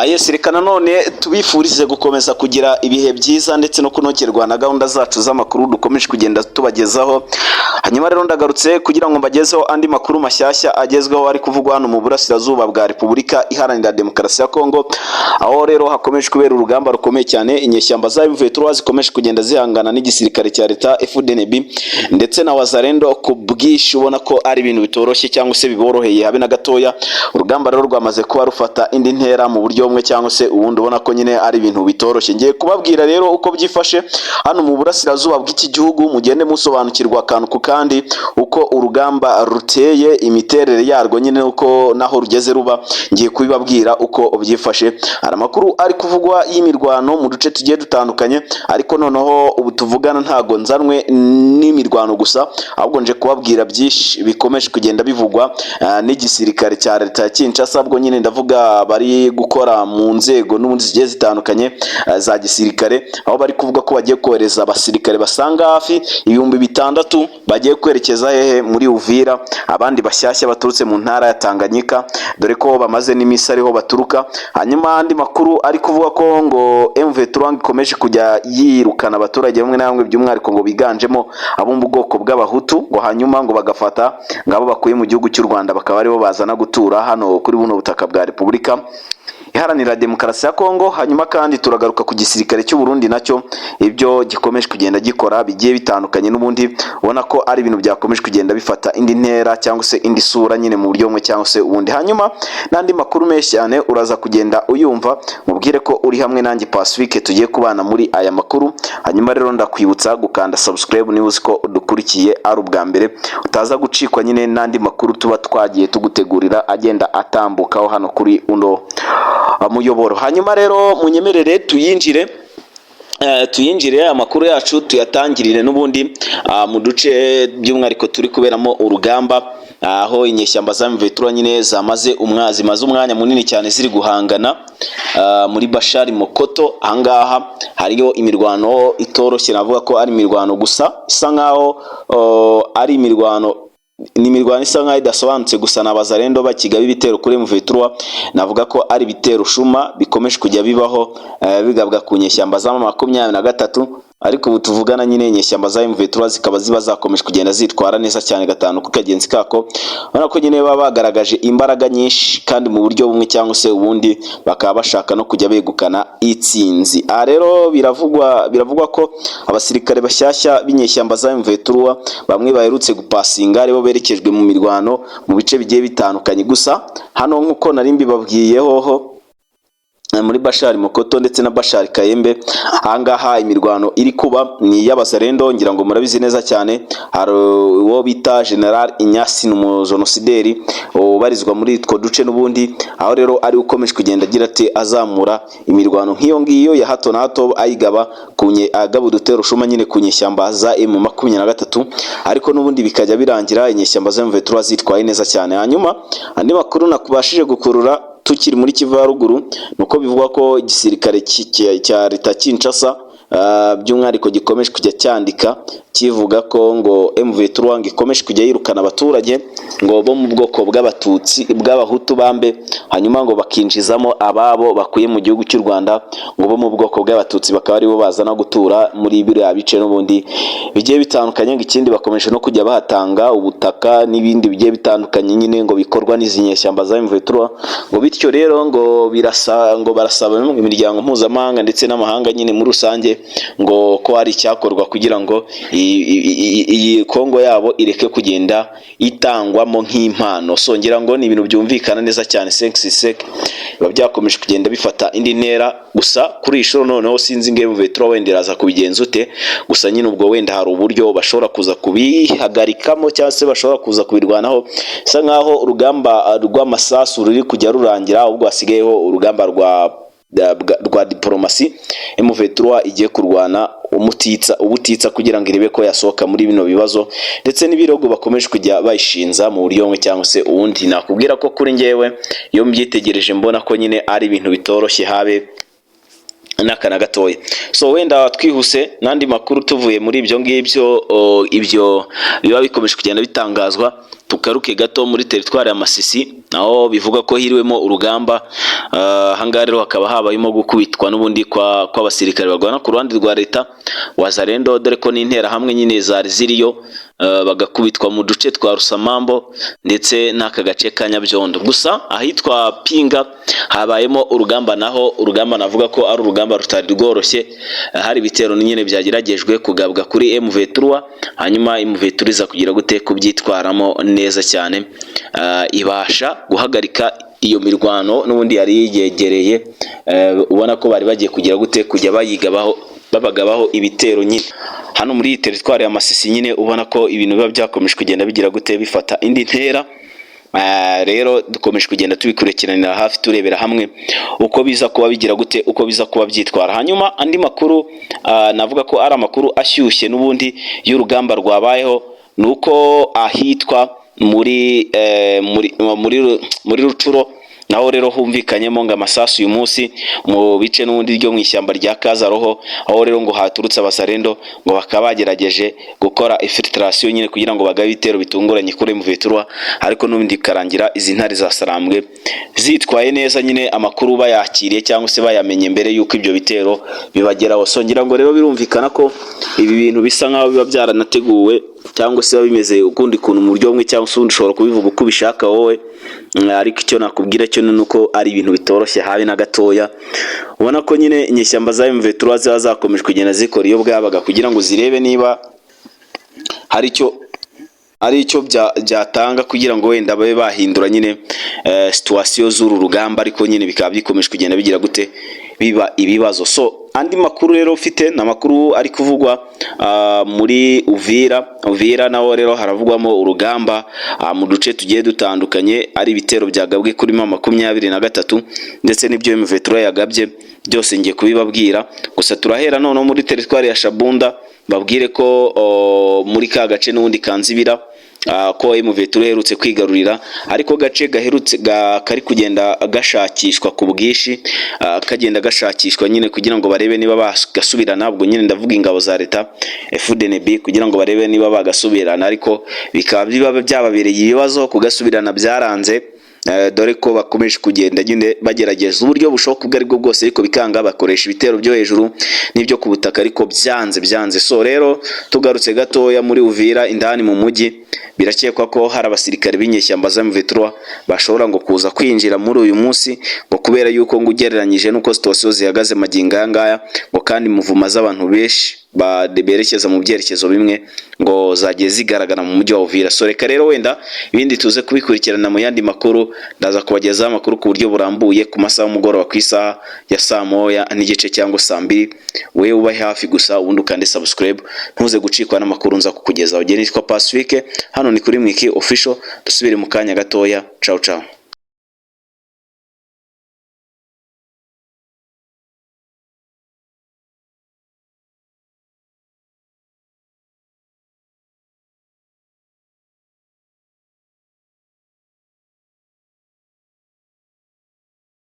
Yes, reka nanone tubifurize gukomeza kugira ibihe byiza ndetse no kunogerwa na gahunda zacu z'amakuru dukomeje kugenda tubagezaho. Hanyuma rero ndagarutse kugira ngo mbagezeho andi makuru mashyashya agezweho ari kuvugwa hano mu burasirazuba bwa Repubulika Iharanira Demokarasi ya Kongo, aho rero hakomeje kubera urugamba rukomeye cyane. Inyeshyamba za M23 zikomeje kugenda zihangana n'igisirikare cya leta FDNB ndetse na Wazalendo ku bwinshi. Ubona ko ari ibintu bitoroshye cyangwa se biboroheye habe na gatoya. Urugamba rero rwamaze kuba rufata indi ntera mu buryo bumwe cyangwa se ubundi. Ubona ko nyine ari ibintu bitoroshye. Ngiye kubabwira rero uko byifashe hano mu burasirazuba bw'iki gihugu, mugende musobanukirwa akantu ku kandi, uko urugamba ruteye, imiterere yarwo nyine, uko naho rugeze ruba. Ngiye kubibabwira uko byifashe. Hari amakuru ari kuvugwa y'imirwano mu duce tugiye dutandukanye, ariko noneho ubu tuvugana ntago nzanwe n'imirwano gusa, ahubwo nje kubabwira byinshi bikomeje kugenda bivugwa n'igisirikare cya leta ya Kinshasa. Ubwo nyine ndavuga bari gukora mu nzego n'ubundi zigiye zitandukanye za gisirikare, aho bari kuvuga ko bagiye kohereza abasirikare basanga hafi 6000 bagiye kwerekeza hehe? Muri Uvira, abandi bashyashya baturutse mu ntara ya Tanganyika, dore ko bamaze n'iminsi ariho baturuka. Hanyuma andi makuru ari kuvuga ko ngo M23 ikomeje kujya yirukana abaturage bamwe na bamwe, by'umwihariko ngo biganjemo abo mu bwoko bw'Abahutu, ngo hanyuma ngo bagafata ngabo bakuye mu gihugu cy'u Rwanda, bakaba aribo bazana gutura hano kuri buno butaka bwa Repubulika Iharanira Demokarasi ya Kongo. Hanyuma kandi turagaruka ku gisirikare cy'u Burundi, nacyo ibyo gikomeje kugenda gikora bigiye bitandukanye. N'ubundi ubona ko ari ibintu byakomeje kugenda bifata indi ntera cyangwa se indi sura nyine mu buryo bumwe cyangwa se ubundi. Hanyuma n'andi makuru menshi cyane uraza kugenda uyumva. Mubwire ko uri hamwe nanjye Pacifique, tugiye kubana muri aya makuru. Hanyuma rero ndakwibutsa gukanda subscribe niba uzi ko udukurikiye ari ubwa mbere, utaza gucikwa nyine n'andi makuru tuba twagiye tugutegurira agenda atambukaho hano kuri uno muyoboro. Hanyuma rero munyemerere tuyinjire amakuru yacu, tuyatangirire n'ubundi mu duce by'umwihariko turi kuberamo urugamba, aho inyeshyamba za M23 nyine zamaze zimaze umwanya munini cyane ziri guhangana muri Bashari Mokoto. Ahangaha hariyo imirwano itoroshye. Navuga ko ari imirwano gusa isa nkaho ari imirwano, ni imirwano isa nkaho idasobanutse gusa na Bazarendo bakigaba ibitero kuri M23. Navuga ko ari ibitero shuma bikomeje kujya bibaho, bigabwa ku nyeshyamba za 23, ariko ubu tuvugana nyine inyeshyamba za M23 zikaba ziba zakomeje kugenda zitwara neza cyane gatanu ku kagenzi kako. Urabona ko nyine baba bagaragaje imbaraga nyinshi, kandi mu buryo bumwe cyangwa se ubundi bakaba bashaka no kujya begukana itsinzi. Aha rero biravugwa ko abasirikare bashyashya b'inyeshyamba za M23 bamwe baherutse gupasinga aribo berekejwe mu mirwano mu bice bigiye bitandukanye. Gusa hano nk'uko nari mbibabwiyeho, muri Bashari Mokoto ndetse na Bashari Kayembe, ahangaha imirwano iri kuba ni iy'Abazarendo, ngira ngo murabizi neza cyane. Hari uwo bita General Inyasi, ni umujenosideri ubarizwa muri utwo duce n'ubundi, aho rero ari ukomeje kugenda agira ati azamura imirwano nk'iyo ngiyo ya hato na hato, ayigaba kunye agaba udutero shuma nyine ku nyeshyamba za M23, ariko n'ubundi bikajya birangira inyeshyamba za M23 zitwaye neza cyane. Hanyuma andi makuru nakubashije gukurura tukiri muri Kivu ya Ruguru nuko bivugwa ko igisirikare cya leta Kinshasa by'umwihariko gikomeje kujya cyandika kivuga ko ngo M23 ngo ikomeje kujya yirukana abaturage ngo bo mu bwoko bw'Abatutsi, bw'Abahutu bambe, hanyuma ngo bakinjizamo ababo bakuye mu gihugu cy'u Rwanda ngo bo mu bwoko bw'Abatutsi, bakaba aribo bazana gutura muri biriya bice n'ubundi bigiye bitandukanye. Ngo ikindi bakomeje no kujya bahatanga ubutaka n'ibindi bigiye bitandukanye nyine ngo bikorwa n'izi nyeshyamba za M23. Ngo bityo rero ngo birasa ngo barasaba imiryango mpuzamahanga ndetse n'amahanga nyine muri rusange ngo ko hari icyakorwa kugira ngo iyi Kongo yabo ireke kugenda itangwamo nk'impano. So ngira ngo ni ibintu byumvikana neza cyane. Sek biba byakomeje kugenda bifata indi ntera. Gusa kuri iyi shuro noneho sinzi ngo M23 wenda iraza kubigenza ute. Gusa nyine ubwo wenda hari uburyo bashobora kuza kubihagarikamo cyangwa se bashobora kuza kubirwanaho. Bisa nkaho urugamba rw'amasasu ruri kujya rurangira, ahubwo hasigayeho urugamba rwa diporomasi M23 igiye kurwana umutitsa ubutitsa kugira ngo irebe ko yasohoka muri bino bibazo ndetse n'ibirego bakomeje kujya bayishinza mu buryo bumwe cyangwa se ubundi. Nakubwira ko kuri njyewe iyo mbyitegereje mbona ko nyine ari ibintu bitoroshye habe n'aka na gatoya. So wenda twihuse n'andi makuru, tuvuye muri ibyo ngibyo, ibyo biba bikomeje kugenda bitangazwa, tugaruke gato muri teritwari ya Masisi, aho bivuga ko hiriwemo urugamba. Ahangaha rero hakaba habayemo gukubitwa n'ubundi kw'abasirikare barwana ku ruhande rwa leta, Wazalendo, dore ko n'interahamwe nyine zari ziriyo, bagakubitwa mu duce twa Rusamambo ndetse n'aka gace ka Nyabyondo. Gusa ahitwa Pinga habayemo urugamba, naho urugamba navuga ko ari urugamba rutari rworoshye. Hari ibitero nyine byageragejwe kugabwa kuri M23, hanyuma M23 iza kugira gute? Kubyitwaramo neza cyane, ibasha guhagarika iyo mirwano n'ubundi yari yegereye, ubona ko bari bagiye kugira gute? Kujya bayigabaho, babagabaho ibitero nyine hano muri iyi teritwari ya Masisi nyine. Ubona ko ibintu biba byakomeje kugenda bigira gute? Bifata indi ntera. Rero dukomeje kugenda tubikurikiranira hafi, turebera hamwe uko biza kuba bigira gute, uko biza kuba byitwara. Hanyuma andi makuru, navuga ko ari amakuru ashyushye n'ubundi y'urugamba rwabayeho, ni uko ahitwa muri Rucuro naho rero humvikanyemo ngo amasasu uyu munsi mu bice n'ubundi ryo mu ishyamba rya Kazaroho, aho rero ngo haturutse abazarendo, ngo bakaba bagerageje gukora infiltration nyine kugira ngo bagabe ibitero bitunguranye kuri M23, ariko n'ubundi bikarangira izi ntare za Sarambwe zitwaye neza nyine, amakuru bayakiriye cyangwa se bayamenye mbere y'uko ibyo bitero bibageraho. So ngira ngo rero birumvikana ko ibi bintu bisa nkaho biba byaranateguwe cyangwa se biba bimeze ukundi kuntu mu buryo bumwe cyangwa se ubundi, ushobora kubivuga uko ubishaka wowe. Ariko icyo nakubwira cyo ni uko ari ibintu bitoroshye habe na gatoya. Ubona ko nyine inyeshyamba za M23 ziba zakomeje kugenda zikora iyo bwabaga kugira ngo zirebe niba hari icyo ari icyo byatanga kugira ngo wenda babe bahindura nyine situation z'uru rugamba, ariko nyine bikaba bikomeje kugenda bigira gute? Biba ibibazo. So andi makuru rero ufite ni amakuru ari kuvugwa muri Uvira. Uvira naho rero haravugwamo urugamba mu duce tugiye dutandukanye, ari ibitero byagabwe kuri M23 ndetse n'ibyo M23 yagabye, byose ngiye kubibabwira. Gusa turahera noneho muri teritwari ya Shabunda, babwire ko muri ka gace n'ubundi kanzibira, ko M23 iherutse kwigarurira, ariko gace gaherutse kari kugenda gashakishwa ku bwinshi, kagenda gashakishwa nyine kugira ngo barebe niba bagasubirana. Ubwo nyine ndavuga ingabo za leta FDNB, kugira ngo barebe niba bagasubirana, ariko bikaba biba byababereye ibibazo, kugasubirana byaranze, dore ko bakomeje kugenda nyine bagerageza uburyo bushoboka ubwo aribwo bwose ariko bikanga, bakoresha ibitero byo hejuru n'ibyo ku butaka, ariko byanze byanze. So rero tugarutse gatoya muri Uvira indani mu mujyi, birakekwa ko hari abasirikare b'inyeshyamba za M23 bashobora ngo kuza kwinjira muri uyu munsi, ngo kubera yuko ngo ugereranyije n'uko situation zihagaze magingo aya ngaya, ngo kandi mouvement z'abantu benshi berekeza mu byerekezo bimwe ngo zagiye zigaragara mu mujyi wa Uvira. So reka rero wenda ibindi tuze kubikurikirana mu yandi makuru. Ndaza kubagezaho amakuru ku buryo burambuye ku masaha y'umugoroba, ku isaha ya saa 1:30 cyangwa saa 2. Wewe ube hafi gusa, ubundi ukande subscribe, ntuze gucikwa n'amakuru nza kukugezaho. Nitwa Pacifique, hano ni kuri Mwiki Official. Dusubire mu kanya gatoya. Ciao ciao.